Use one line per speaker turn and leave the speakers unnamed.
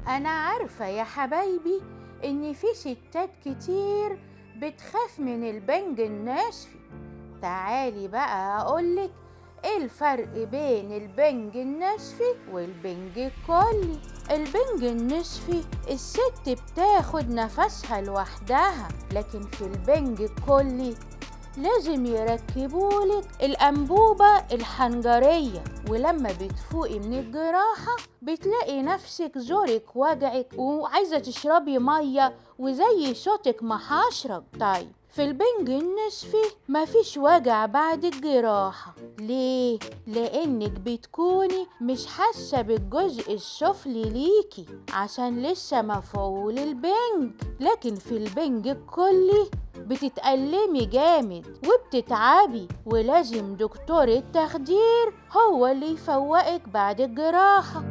أنا عارفة يا حبايبي إن في ستات كتير بتخاف من البنج النصفي. تعالي بقى أقولك إيه الفرق بين البنج النصفي والبنج الكلي. البنج النصفي الست بتاخد نفسها لوحدها، لكن في البنج الكلي لازم يركبولك الأنبوبة الحنجرية، ولما بتفوقي من الجراحة بتلاقي نفسك زورك وجعك وعايزة تشربي مية وزي صوتك محشرج. طيب في البنج النصفي مفيش وجع بعد الجراحة. ليه؟ لأنك بتكوني مش حاسة بالجزء السفلي ليكي عشان لسه مفعول البنج. لكن في البنج الكلي بتتألمي جامد وبتتعبي، ولازم دكتور التخدير هو اللي يفوقك بعد الجراحة.